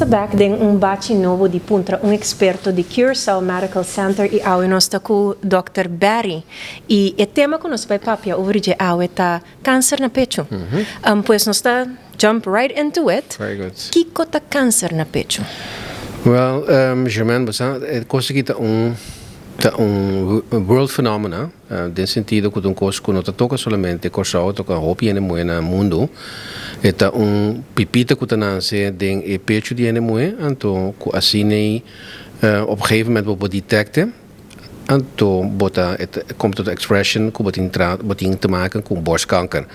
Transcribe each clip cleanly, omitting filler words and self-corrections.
Ta back den un bachi nobo di Puntra un Experto di Curaçao Medical Center y awe nos ta cu Dr. Barry. Y e tema cu nos bay papia over dje awe ta cancer na pecho. Pues nos ta jump right into it. Very good. Kico ta cancer na pecho? Well, Germaine, bo sa, e cos aki ta un world phenomena, den sentido cu ta un cos cu no ta toca solamente Corsou, toca hopi hende muhe na mundo. E ta un pipita cu ta nace den e pecho di hende muhe, anto cu asina op een gegeven moment bo por detecte, anto bo ta, het komt tot expression cu bo tin te maken cu borstkanker.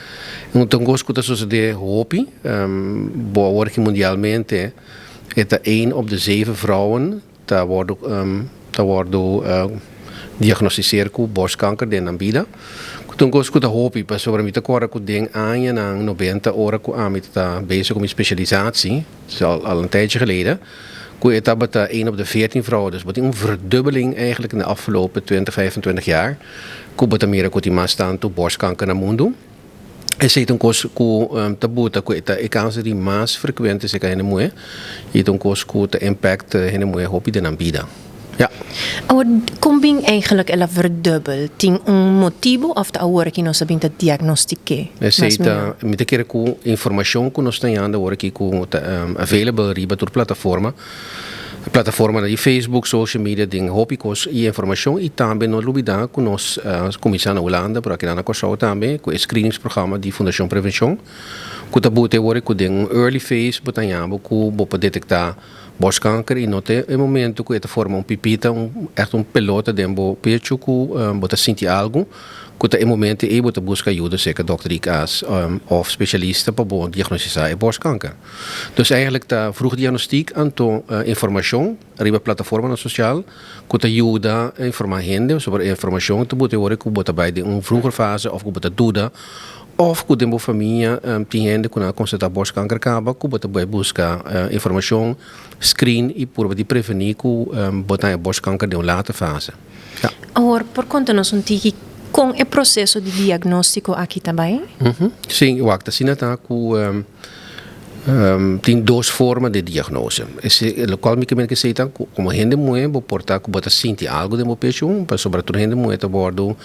Un cos cu ta sucede hopi, bo awor aki mundialmente, e ta 1 op de 7 vrouwen ta wordo diagnosticeer cu borstkanker den nan bida. Un cos cu ta hopi, pasobra mi ta corda cu den añanan 90, ora cu ami ta bezig cu mi specialisatie, is al een tijdje geleden, cu e tabata 1 op de 14 vrouwen. Dus wat een verdubbeling eigenlijk in de afgelopen 20, 25 jaar. Cu bo ta mira cu tin mas tanto borstkanker na mundo. Esey ta un cos cu ta buta cu ta e cancer di mas frecuente serca hende muhe y ta un cos cu ta impact hende muhe hopi den nan bida. Ja. Awor, con bin eigenlijk el a verdubbel? Tin un motibo of ta awor cu nos a bin ta diagnostica? Esey ta, mi ta kere cu informacion cu nos ta awor aki cu ta available riba tur plataforma. Plataforma di Facebook, social media, den hopi cos y informacion y tambe no lubida cu nos cuminsa na Hulanda, pero aki na Corsou tambe, cu e screeningsprogramma di Fundacion Prevencion, cu ta buta awor cu den un early phase bo ta yama cu bo por detecta borstkanker y no te e momento cu e ta forma un pipita, echt un pelota den bo pecho cu bo ta sinti algo, cu ta e momento ey bo ta busca ayuda serca dokter di cas of specialista pa bo diagnostica e borstkanker. Dus eigenlijk ta vroeg diagnostiek anto informacion riba plataforma social cu ta yuda informa hende sobre informacion ta buta ora cu bo ta bay den un vroeger fase of cu bo ta duda of cu den bo famia tin hende cu nan a constata borstkanker caba, cu bo ta bay busca informacion, screen y purba di preveni cu bo ta borstkanker den un late fase. Ja. Awor, por conta nos un tiki con e proceso di diagnostico aki tambe? Si, wacht, asina ta cu tin dos forma di diagnose. Ese, locual mi kier cu ta, como hende muhe, bo por ta cu bo ta sinti algo den bo pecho, pa sobre todo hende muhe ta wordo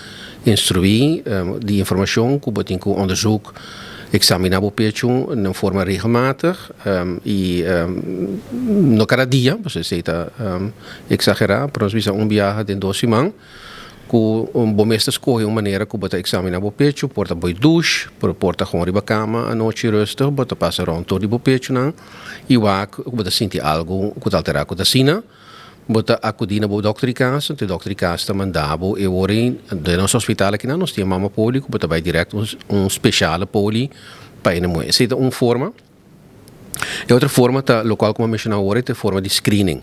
instrui di informacion cu bo tin cu onderzoek, examina bo pecho den forma regelmatig y no cada dia, pues esey ta exagera, pero nos bisa un biaha den 2 siman, cu un bo mester scoge un manera cu bo ta examina bo pecho, por ta bay douche, por ta gewoon riba cama anochi rustig, bo ta pasa rond tur di bo pecho nan, y wak cu bo ta sinti algo cu ta altera. Cu ta asina, bo ta acudi na bo dokter di cas, e dokter di cas ta manda bo e ora den nos hospital aki nan, nos tin mama poli, cu bo ta bay direct un speciale poli pa hende muhe. Esey ta un forma. E otro forma ta, locual cu mi a menciona awor, ta e forma di screening.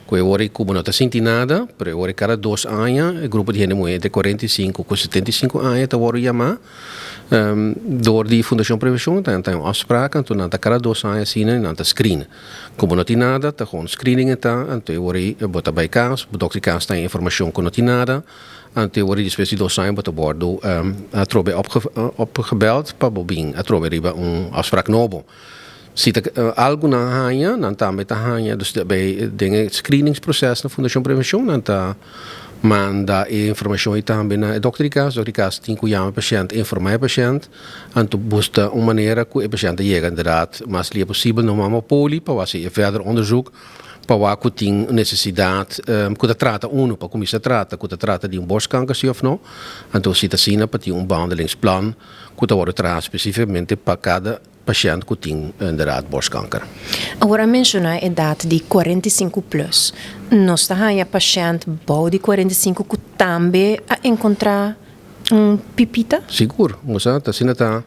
Cu e ora cu bo no ta sinti nada, pero e ora cada 2 aña, e grupo di hende muhe entre 45 cu 75 aña ta wordo yama door di Fundacion Prevencion, ta un afspraak, anto nan ta cada 2 aña asina, nan ta screen. Como no tin nada, ta gewoon screening ta, anto e ora bo ta bay cas, bo dokter di cas ta informacion cu no tin nada, anto e ora despues di 2 aña bo ta wordo atrobe opgebeld pa bo bin atrobe riba un afspraak nobo. Si ta algo nan haña, nan tambe ta haña, dus bij den e screeningsproces na Fundacion Prevencion, nan ta manda e informacion y tambe na e dokter di cas, dokter di cas tin cu yama e pashent, informa e pashent, anto busca un manera cu e pashent ta yega inderdaad mas lihe posibel na mama poli pa haci e verder onderzoek, pa wak cu tin necesidad cu ta trata uno, pa cuminsa trata, cu ta trata di un borstkanker si of no, anto si ta asina pa tin un behandelingsplan cu ta wordo traha specificamente pa cada pashent cu tin inderdaad borstkanker. Awor, a menciona edad di 45 plus. Nos ta haya pashent bou di 45 cu tambe a encontra un pipita? Sigur, mosa, ta asina ta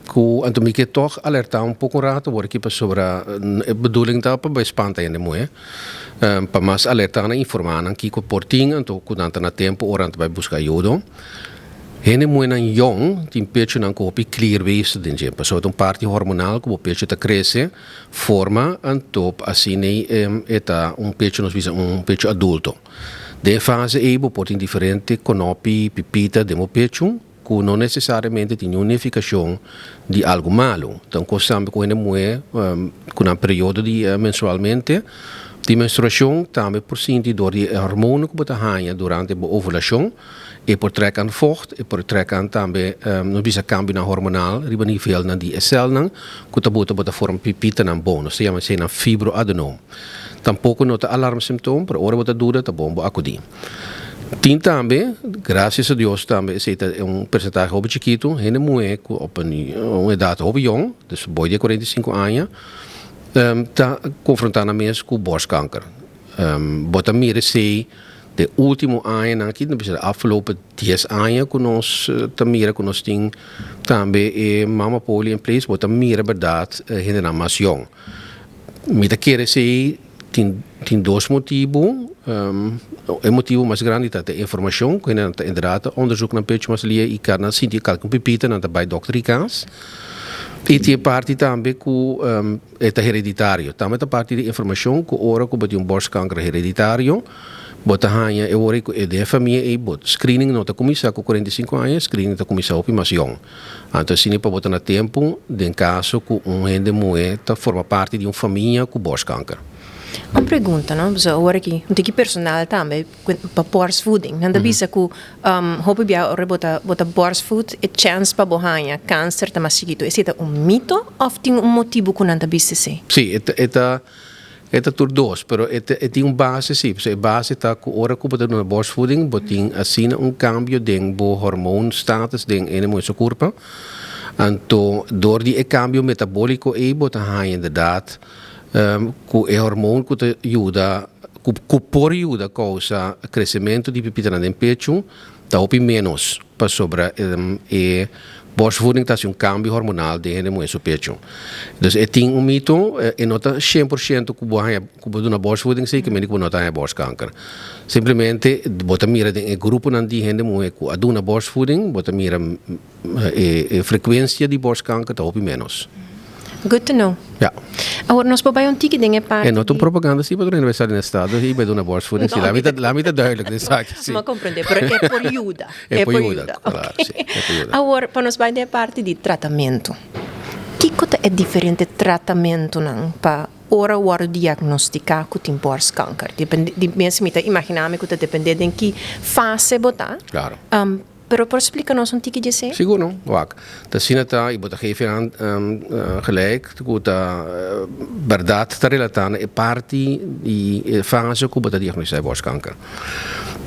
cu anto mi kier toch alerta un poco rato awor aki pasobra e bedoeling ta pa bay spanta hende muhe. Pa mas alerta nan, informa nan kico por tin, anto cu nan ta na tempo ora nan ta bay busca ayudo. Hende muhe nan jong tin pecho nan cu hopi klierweefsel den dje. Pasobra ta un parti hormonal cu bo pecho ta crece, forma, anto asina e ta un pecho, nos bisa un pecho adulto. Den fase ey bo por tin diferente konopi, pipita den bo pecho. ku no nesesariamente tin niun nifikashon di algu malu. Ta un kos tambe ku hende muhé ku nan periodo di menstrualmente di menstruashon tambe por sinti dor di e hormonen ku bo ta haña durante bo ovulashon. E por trek aan vocht, e por trek aan tambe nos bisa kambionan hormonal riba nivelnan di e sèlnan ku ta buta bo ta forma pipitanan bon. Nos ta yama eseinan fibroadenoom. Tampoko no ta alarmsymptoom, pero ora bo ta duda ta bon bo akudí. Tin tambe, grasias a Dios tambe esei ta un persentahe hopi chikitu, hende muhé ku op un edat hopi yong, dus boi di e 45 aña, ta konfrontá nan mes ku borstkanker. Bo ta mira esei den último añanan aki, no bisa de afgelopen 10 aña ku nos ta mira ku nos tin tambe e mama poli in place, bo ta mira bèrdat hendenan mas yong. Mi ta kere esei tin tin dos motibu. E motibu mas grandi ta e informashon ku hendenan ta inderdat ta onderzoek nan pechu mas lia i nan sinti kalke un pipita nan ta bai dòkter di kas. I tin e parti tambe ku e ta hereditario. Tambe ta parti di informashon ku ora ku bo tin un borstkanker hereditario bo ta haña e ora ku e den e famia ei bo screening no ta kuminsá ku 45 aña, screening ta kuminsá hopi mas yòn. Anto asina pa bo ta na tempu den kaso ku un hende muhé ta forma parti di un famia ku borstkanker. Un pregunta no, pasobra awor aki un tiki personal tambe pa borstvoeding. Nan ta bisa ku hopi bia ora bo ta bo ta borstvoed e chèns pa bo haña kanser ta mas chikitu. Esei ta un mito òf tin un motibu ku nan ta bisa esei? Sí, e ta e ta tur dos, pero e ta e tin un base sí. Pasobra e base ta ku ora ku bo ta duna borstvoeding bo tin asina un kambio den bo hormoonstatus den e muhé su kurpa. Anto dor di e kambio metabóliko ei bo ta haña inderdat ku e hormoon ku ta yuda ku ku por yuda kousa kresementu di pipitanan den pechu ta hopi ménos pasobra e borstvoeding ta hasi un kambio hormonal den hende muhé su pechu. Dus e tin un mito, e no ta 100% ku bo haña ku bo duna borstvoeding si ke mende ku bo no ta haña borstkanker. Simplemente bo ta mira den e gruponan di hende muhé ku a duna borstvoeding bo ta mira E frekuensia di borstkanker ta hopi ménos. Good to know. Ja. Awor nos por bai un tiki den e parti. E no ta un propaganda si pasobra hende bai sa den estado i bai duna borstvoeding si. Lami ta lami ta duidelijk den esaki si. M'a komprende pero e por yuda. E por yuda, klaar si. E por yuda. Awor pa nos bai den e parti di tratamentu. Kiko ta e diferente tratamentunan pa ora wòrdu diagnostiká ku tin borstkanker? Depende di mes mi ta imaginá mi ku ta depende den ki fase bo ta. Klaro. Pero por splika nos un tiki djesei? Sigur no, wak. Ta asina ta, i bo ta geef aan gelijk ku ta bèrdat ta relatá na e parti di e fase ku bo ta diagnostisá e bòrskanker.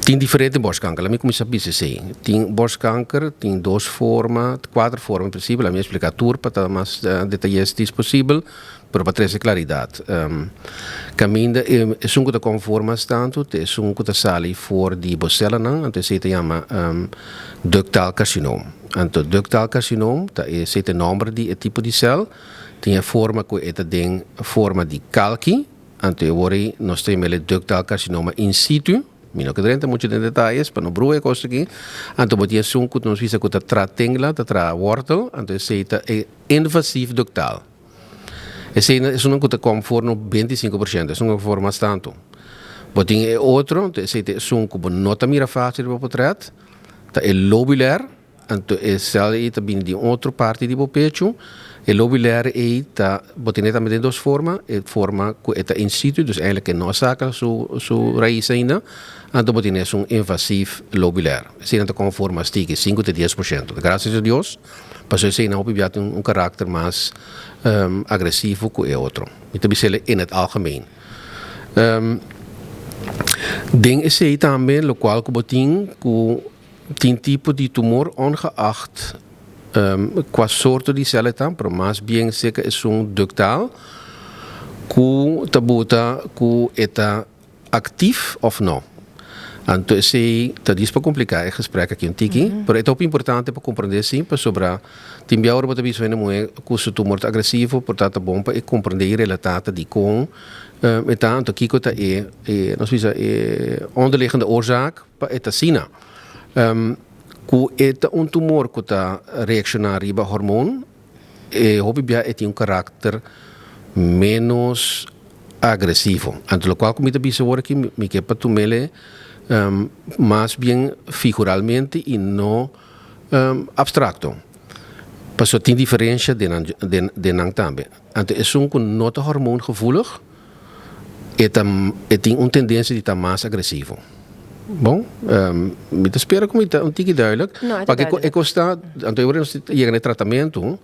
Tin diferente bòrskanker, laat mi kuminsá bisa esei. Tin bòrskanker, tin dos forma, kuater forma en prinsipio, laat mi espliká tur pa ta mas detayestis posibel. Pero pa trese klaridat, kaminda esun ku ta konform mas tantu ta esun ku ta sali for di bo selanan, anto esei ta yama ductal carcinoom. Anto ductal carcinoom ta esei ta e nòmber di e tipo di sèl, tin e forma ku e ta den forma di kalki, anto e wor ei nos ta yama el e ductal carcinoma in situ. Mi no ke drenta muchu den detayes pa no brua e kos aki. Anto bo tin esun ku nos bisa ku ta tra tengla, ta tra wòrtel, anto esei ta e invasief ductal. Esei na esunnan ku ta kom for no 25%, esun ku for mas tantu. Bo tin e otro, anto esei ta esun ku bo no ta mira fásil riba potret, ta e lobulair, anto e sèl ei ta bini di un otro parti di bo pechu. E lobulair ei ta, bo tene tambe den dos forma, e forma ku e ta in situ, dus eigenlijk e no a saka su su rais ainda, anto bo tene esun invasief lobulair. Eseinan ta kom for mas tiki, 5 te 10%. Grasias a Dios. Pasobra eseinan hopi bia tin un karakter mas agresivo ku e otro. Mi ta bis'el in het algemeen. Den esei tambe lokual ku bo tin ku tin tipo di tumor ongeacht kua sorto di sèl e ta, pero mas bien seka esun duktaal ku ta buta ku e ta Actief of no? Anto esey ta dies pa complica e gesprek aki un tiki, pero e ta hopi importante pa comprende si, pasobra tin bia ora bo ta bisa hende muhe cu su tumor ta agresivo, por ta ta bon pa e comprende y relata ta dicon e ta, anto kico ta e, nos bisa e onderliggende oorzaak pa e ta asina. Cu e ta un tumor cu ta reacciona riba hormoon, E hopi bia e tin un karakter menos agresivo. Anto lokual ku mi ta bisa awor aki mi ke pa tumele mas bien figuralmente i no Abstracto. Pasobra tin diferencia den nan den den nan tambe. Anto esun cu no ta hormoongevoelig e ta e tin un tendencia di ta mas agresivo. Bon, mi ta spera cu mi ta un tiki duidelijk. No, e ta Pa ke duidelijk. e cos ta, anto e ora nos ta yega na e tratamento,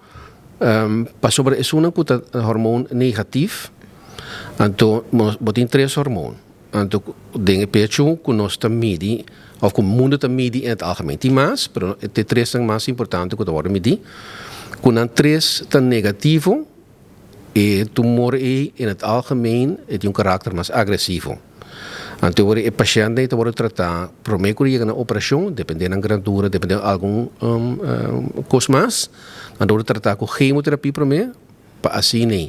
pasobra esunnan cu ta hormoon negatief, anto bo tin tres hormoon. Anto den e pecho ku nos ta midi òf ku mundu ta midi en het algemeen. Tin mas, pero e tresnan mas importante ku ta wòrdu midí. Ku nan tres ta negativo, e tumor ei en het algemeen e tin un karakter mas agresivo. Anto wòrdu e pashènt ei ta wòrdu tratá promé ku yega na operashon, dependé nan grandura, dependé algun kos mas, nan ta wòrdu tratá ku gemoterapie promé. Pa asina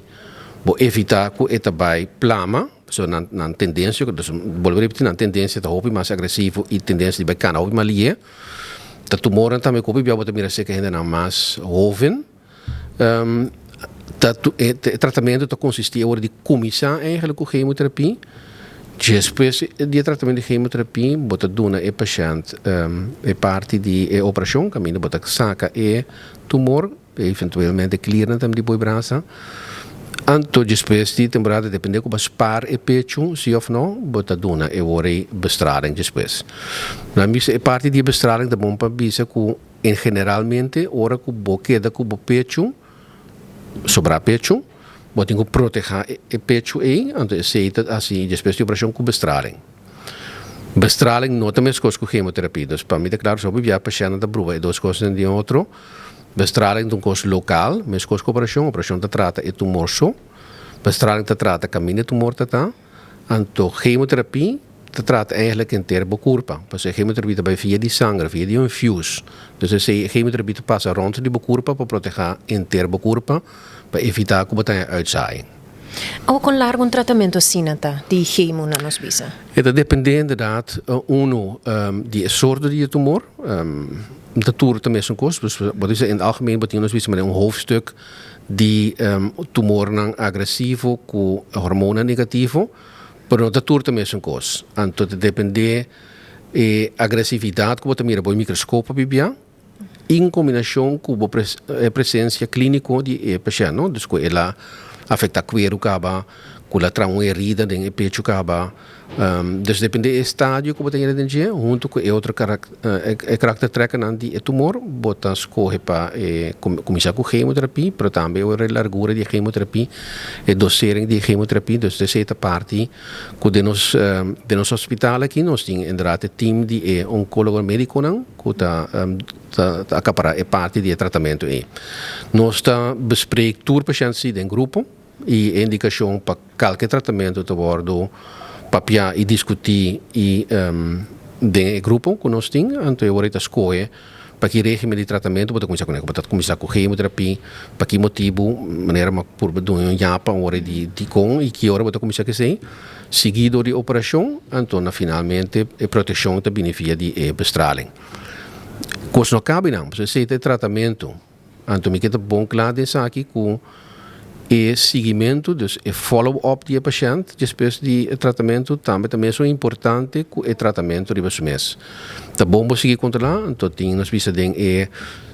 bo evitá ku e ta bai plama, pasobra nan nan tendensia, dus bolbe ripití, nan tendensia ta hopi mas agresivo i tendensia di bai kana hopi mas lié. Ta tumornan tambe ku hopi bia bo ta mira serka hendenan mas hoven. Ta e tratamentu ta konsistí awor di kuminsá eigentlik ku gemoterapie, despues di e tratamentu di gemoterapie bo ta duna e pashènt e parti di e operashon kaminda bo ta saka e tumor. Eventuelmente kliernan tambe di boi brasa. Anto despues di temporada depende ku bo a spaar e pechu si of no, bo ta duna e ora ei bestraling despues. Nan bisa e parti di e bestraling ta bon pa bisa ku en generalmente ora ku bo keda ku bo pechu, sobra pechu, bo tin ku proteha e pechu ei, anto esei ta hasi despues di operashon ku bestraling. Bestraling no ta meskos ku gemoterapia, dus pa mi ta klaro so hopi bia pashèntnan ta bruba e dos kosnan den otro. Bestraling ta un kos lokal, meskos ku operashon. Operashon ta trata e tumor so. Bestraling ta trata kaminda e tumor ta ta. Anto gemoterapie ta trata eigenlijk henter bo kurpa. Pasobra e gemoterapie ta bai via di sanger, via di un infuus. Dus esei gemoterapie ta pasa rònt di bo kurpa pa protehá henter bo kurpa pa evitá ku bo ta haña uitzaaiing. Awo kon largu un tratamentu asina ta di gemo na nos bisa? E ta dependé inderdaad unu di e sorto di e tumor. Ta tur ta mesun kos, dus bo ta bisa in het algemeen bo tin nos bisa manera un hoofdstuk di tumornan agresivo ku hormonan negativo, pero no ta tur ta mesun kos. Anto ta depende e agresividat ku bo ta mira bo e mikroskop a bibia in kombinashon ku bo e presensia kliniko di e pashènt, no? Dus ku el a afektá kueru kaba, ku el a traha un herida den e pechu kaba. Dus depende e estadio ku bo ta yega den dje, huntu ku e otro e karaktertrekkennan di e tumor, bo ta skohe pa e kuminsá ku gemoterapie, pero tambe e largura di e gemoterapie, e dosering di e gemoterapie. Dus esei ta parti ku den nos den nos hospital aki nos tin inderdat e team di e onkólogo médikonan ku ta ta akapará e parti di e tratamentu ei. Nos ta bespreek tur pashènt si den grupo. E indikashon pa kalke tratamentu ta wòrdu papiá i diskutí i den e grupo ku nos tin. Anto e ora ei ta skohe pa ki régimen di tratamentu bo ta kuminsá kuné. Bo ta kuminsá ku gemoterapia, pa ki motibu, manera mi a purba duna un yapa un ora di dikon i ki ora bo ta kuminsá ku esei, sigui dor di operashon, anto na finalmente e protekshon ta bini via di e bestraling. Kos no kabi nan, pasobra esei ta e tratamentu. Anto mi ke ta bon kla den esaki ku e siguimentu, dus e follow up di e pashènt despues di e tratamentu tambe ta mesun importante ku e tratamentu riba su mes. Ta bon bo sigui kontrolá, anto tin nos bisa den e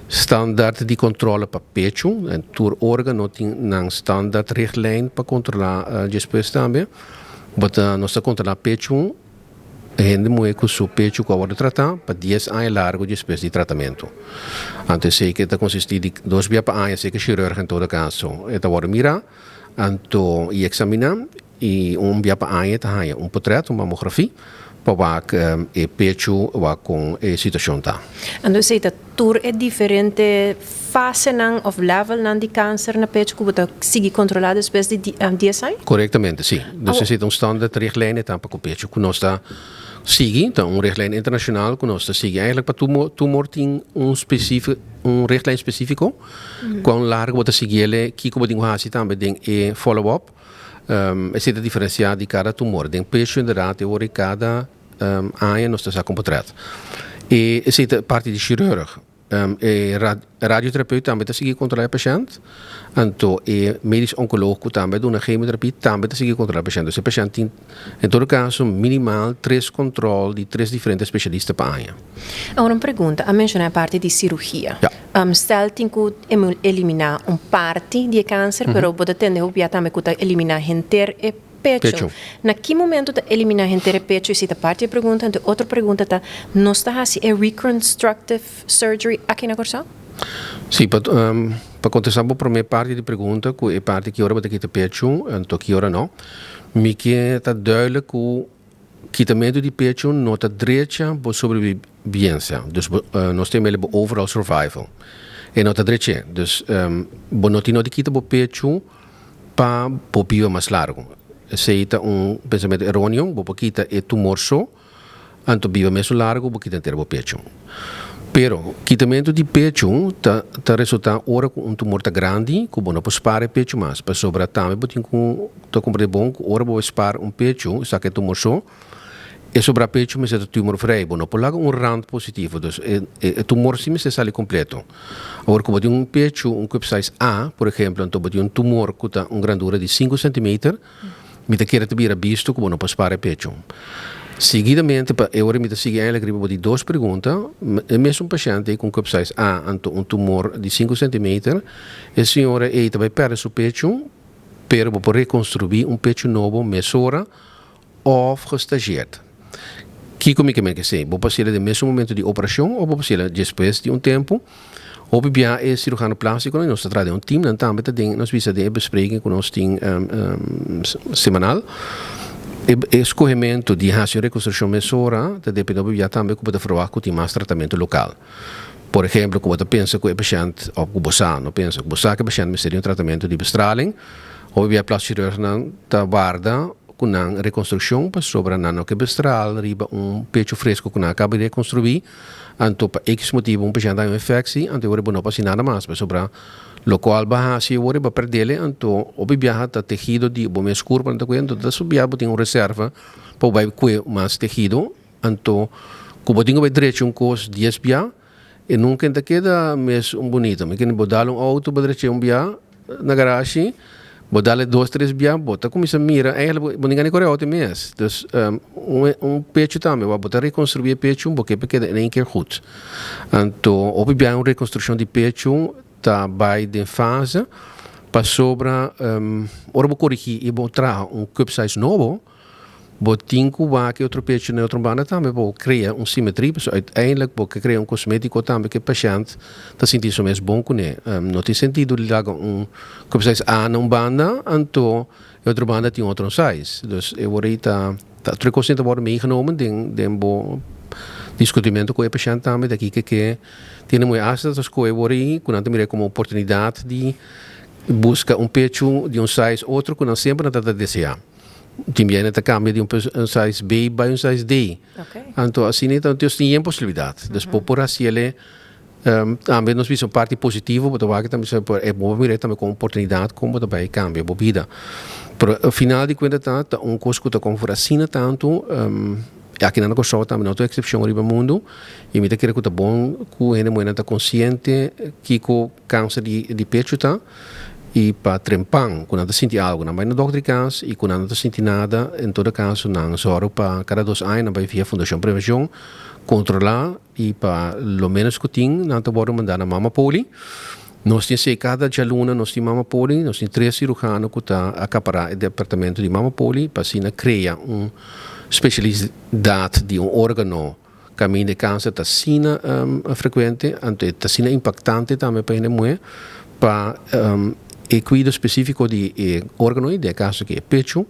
standaard di kontrole pa pechu, en tur organo tin nan standaard richtlijn pa kontrolá despues tambe. Bo ta nos ta kontrolá pechu. E hende muhé ku su pechu ku a wòrdu tratá pa dies aña largu despues di tratamentu. Anto esei ke ta konsistí di dos bia pa aña esei ke shirurg en todo kaso e ta wòrdu mirá anto i eksaminá i un bia pa aña e ta haña un potrèt, un mamografí, pa wak e pechu wak kon e situashon ta. Anto esei ta tur e diferente fasenan of levelnan di kanser na pechu ku bo ta sigui kontrolá despues di dies aña? Korektamente, si. Dus esei ta un standaard richtlijn e ta pa ku pechu ku nos ta sigui. Ta un richtlijn internashonal ku nos ta sigui. Eigenlijk pa tumor, tumor tin un spesífi, un richtlijn spesífiko kuan largu bo ta sigui el, kiko bo tin ku hasi tambe den e follow up. Esei ta diferensiá di kada tumor. Den pechu inderdaad e ora ei kada aña nos ta sa kon potret. E esei ta parti di shirurg. E radiotherapeut tambe ta sigui controla e pashent. Anto e medisch oncoloog cu tambe a duna chemoterapie tambe ta sigui controla e pashent. Dus e pashent tin en todo caso minimaal tres control di tres diferente specialista pa aña. Awor un pregunta, a menciona e parti di cirugia. Ja. Stel tin cu elimina un parti di e cancer, pero bo ta tende hopi bia tambe cu ta elimina henter e pecho. Pecho. Na ki momento ta elimina henter e pecho? Esei ta parti di e pregunta. Anto e otro pregunta ta, nos ta haci e reconstructive surgery aki na Corsou? Si, pa contesta bo prome parti di pregunta, cu e parti ki ora bo ta kita pecho, anto ki ora no, mi ke ta duidelijk cu kitamento di pecho no ta drecha bo sobrevivencia. Dus nos ta yama bo overall survival. E no ta dreche. Dus bo no tin no di kita bo pecho pa bo biba mas largo. Esey ta un pensamento eroneo, bo por kita e tumor so, anto biba mesun largo bo kita henter bo pecho. Pero kitamento di pecho ta resulta ora cu un tumor ta grandi cu bo no por spaar e pecho mas, pasobra tambe bo tin cu ta comprende bon cu ora bo spaar un pecho, saca e tumor so, e sobra pecho mester ta tumorvrij, bo no por laga un rand positivo, dus e tumor si mester sali completo. Awor cu bo tin un pecho, un cup size A, por ehemplo, anto bo tin un tumor cu ta un grandura di sinku centimeter, mi ta kere ta bira bisto cu bo no por spaar e pecho. Seguidamente, pa e ora mi ta sigui eigenlijk riba bo di dos pregunta, e mesun pashente ei cu un cup size A, anto un tumor di sinku centimeter, e señora ei ta bay perde su pecho, pero bo por reconstrui un pecho nobo mesora, of gestageerd. Kiko mi ke men ke esei? Bo por hasiel den mesun momento di operashon of bo por hasiel despues di un tempu. Hopi bia e cirujano plastikonan, nos ta traha den un team, nan tambe ta den, nos bisa den e bespreking ku nos tin semanal. E escohemento di hasi un rekonstrukshon mesora ta depende hopi bia tambe ku bo ta verwagt ku tin mas tratamentu lokal. Por ehemplo, ku bo ta pensa ku e pashent, of ku bo sa, no pensa, ku bo sa ku e pashent mester di un tratamentu di bestraling, hopi bia plastic chirurgnan ta warda ku nan rekonstrukshon pasobra nan no ke bestraal riba un pecho fresco ku nan a kaba di rekonstruí, anto pa X motibu un pashent haña un infeksi, anto e ora bo no por hasi nada mas pasobra lokual bo a hasi e ora bo a perdele, anto hopi biaha ta tehido di bo mes kurpo nan ta kuida, anto ta su biaha bo tin un reserva pa bo bai kue mas tehido, anto ku bo tin ku bai drecha un kos dies bia e nunka ta keda mes un bunito, mi kende bo dal un outo bo drecha un bia na garashi, bo dal e dos tres bia bo ta kuminsá mira eigenlijk bo no gana kore outo mes. Dus un pecho tambe wak bo ta rekonstruí e pecho bo ke pa keda in één keer goed. Anto hopi bia un rekonstrukshon di pecho ta bai den fase pasobra ora bo korigí i bo traha un cup size nobo Bo tin ku wak e otro pecho na e otro banda tambe pa bo krea un simetria, pasobra uiteindelijk bo ke krea un kosmetiko tambe ku e pashènt ta sinti su mes bon kuné. No tin sentido di laga un cup size A na un banda anto e otro banda tin otro size. Dus e wor ei ta tur e kosnan ta wòrdu meegenomen den den bo diskutimentu ku e pashènt tambe di aki ke ke tene moe asta ta skohe wor ei ku nan ta mira komo oportunidat di buska un pecho di un size otro ku nan semper nan ta deseá. Tin biaha ta cambia di un size B bay un size D. Anto asina ta nos tin yen posibilidad. Dus bo por haciele tambe nos bisa un parti positivo bo ta wak tambe e bo mira tambe como oportunidad con bo ta bay cambia bo bida. Pero final di cuenta ta ta un cos cu ta confor asina tanto aki na Corsou tambe no ta un excepcion riba mundo y mi ta kere cu ta bon cu hende muhernan ta consciente kico Kanser di pechu ta i pa trempan ku nan ta sinti algu nan bai na dòkter di kas i ku nan no ta sinti nada en todo kaso nan sòru pa kada dos aña nan bai via Fundashon Prevenshon kontrolá i pa lo ménos ku tin nan ta wòrdu mandá na Mama Poli. Nos tin esei kada djaluna nos tin Mama Poli nos tin tres sirujano ku ta akapará e departamento di Mama Poli pa asina krea un spesialidat di un órgano. Kaminda e kanser ta asina frekuente, anto e ta asina impaktante tambe pa hende muhé, pa e kuido spesífiko di e órgano ei, den e kaso aki e pechu,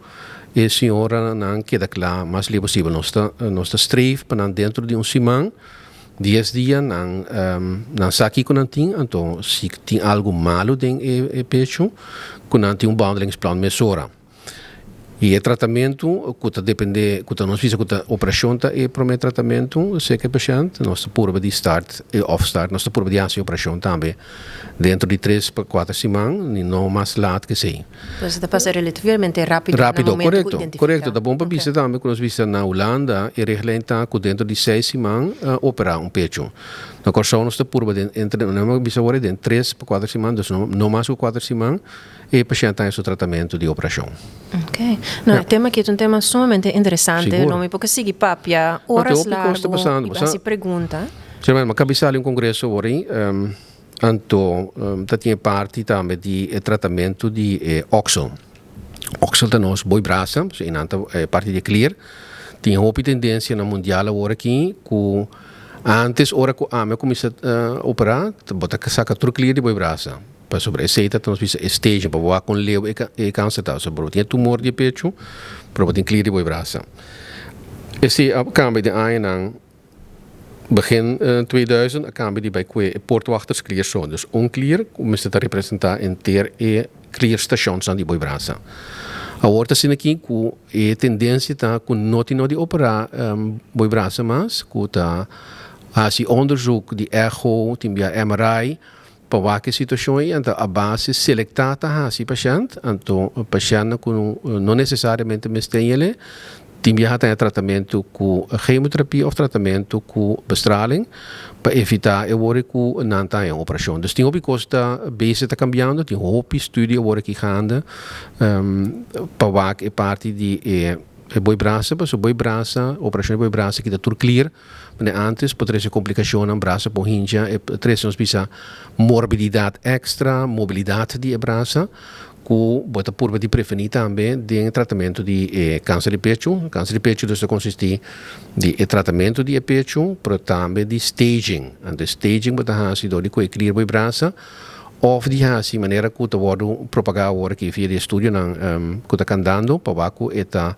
e señoranan keda kla mas lihé posibel. Nos ta nos ta streef pa nan dentro di un siman, dies dia, nan nan sa kiko nan tin, anto si tin algu malu den e pechu, ku nan tin un behandelingsplan mesora. I e tratamentu ku ta dependé, ku ta nos bisa ku ta operashon ta e promé tratamentu serka e pashènt, nos ta purba di start òf start, nos ta purba di hasi e operashon tambe dentro di tres pa kuater siman, ni no mas laat ke esei. Pues e ta pasa relativamente rápido na Rápido, momento ku korekto, identifiká. korekto. Ta bon pa bisa tambe ku nos bisa na Hulanda e reglijn ta ku dentro di seis siman operá un pechu. Na Kòrsou nos ta purba den entre, no bisa awor den tres pa kuater siman, dus no no mas ku kuater siman. E pashent ta haña su tratamentu di operashon. Ok. No, e tema aki ta un tema sumamente interesante. Sigur. No mi por ke sigui papia No, tin oras hopi kos ta largu pasando. i pa hasi pregunta. Sherman, mi a kabi sali un kongreso awor ei, anto ta tin e parti tambe di e tratamentu di e oksel. Oksel ta nos boi brasa, pasobra einan ta e parti di e klier. Tin hopi tendensia na mundial awor aki ku antes ora ku ami a kuminsá operá, bo ta saka tur klier di boi brasa. Pasobra esei ta nos bisa e stage pa bo wak kon leu e kanser ta. So bo tin e tumor di e pechu, pero bo tin klier di bo e brasa. Esei a kambia den añanan begin 2000 a kambia di bai kue e poortwachtersklier so. Dus un klier ku mester ta representa henter e klierstashonsnan di bo e brasa. Awor ta asina aki ku e tendensia ta ku no tin no di operá bo e brasa mas, ku ta hasi onderzoek di echo, tin bia MRI, Pa wak e situashon ei anto a base selektá ta hasi pashènt, anto pashèntnan ku no nesesariamente mester yele tin biaha ta haña tratamentu ku gemoterapia òf tratamentu ku bestraling pa evitá e wòrdu ku nan ta haña un operashon. Dus tin hopi kos ta bezig ta kambiando, tin hopi studio awor aki gaande pa wak e parti di e boi brasa, pasobra boi brasa, operashon di boi brasa kita tur klier. Mane antes por trece complicacionnan, brasa por hincha, e trece nos bisa morbididad extra, mobilidad di e brasa, cu bo ta purba di preveni tambe den e tratamento di e cancer di pecho. Cancer di pecho dus ta consisti di e tratamento di e pecho, pero tambe di staging. Anto e staging bo ta haci door di cu e klier bo e brasa, of di haci manera cu ta wordo propaga awor aki via di estudionan cu ta candando pa wak cu e ta.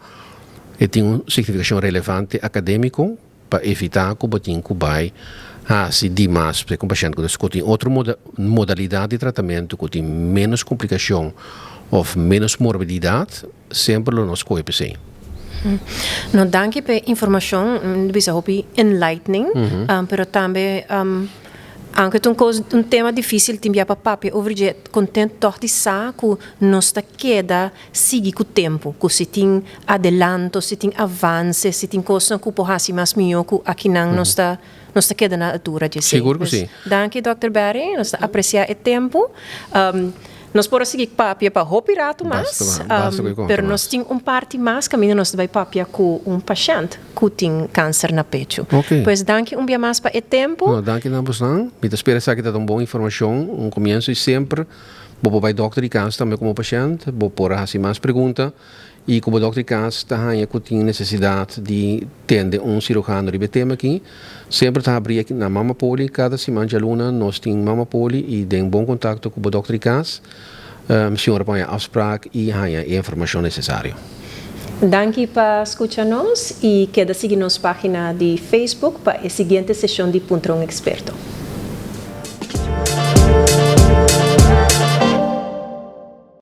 E tin un signifikashon relevante akadémiko pa evitá ku bo tin ku bai hasi dimas ku un pashènt ku ta skoti otro modalidat di tratamentu ku tin ménos komplikashon òf ménos morbididat, semper lo nos skohe p'esei. No, danki p'e informashon, mi ta bisa hopi enlightening, pero tambe Aunke ta un kos, un tema difísil tin bia pa papia over dje, kontent tòg di sa ku nos ta keda sigui ku tempu, ku si tin adelanto, si tin avanse, si tin kosnan ku por hasi mas mihó ku akinan nos ta nos ta keda na altura dje. Sigur ku si. Danki dòkter Barry, nos ta apresiá e tempu. Nos por a sigui papia pa hopi ratu mas, pero nos tin un parti mas kaminda nos ta bai papia ku un pashènt ku tin kanser na pechu. Pues danki un bia mas pa e tempu. No, danki na bosnan. Mi ta spera esaki ta ta un bon informashon, un komienso i semper bo por bai dòkter di kas tambe komo pashènt, bo por a hasi mas pregunta. I ku bo dòkter di kas ta haña ku tin nesesidat di tende un sirujano riba e tema aki, semper ta habrí aki na Mama Poli. Kada siman djaluna nos tin Mama Poli i den bon kontakto ku bo dòkter di kas, señora por haña afsprak i haña e informashon nesesario. Danki pa skucha nos i keda sigui nos página di Facebook pa e siguiente seshon di Puntra un Eksperto.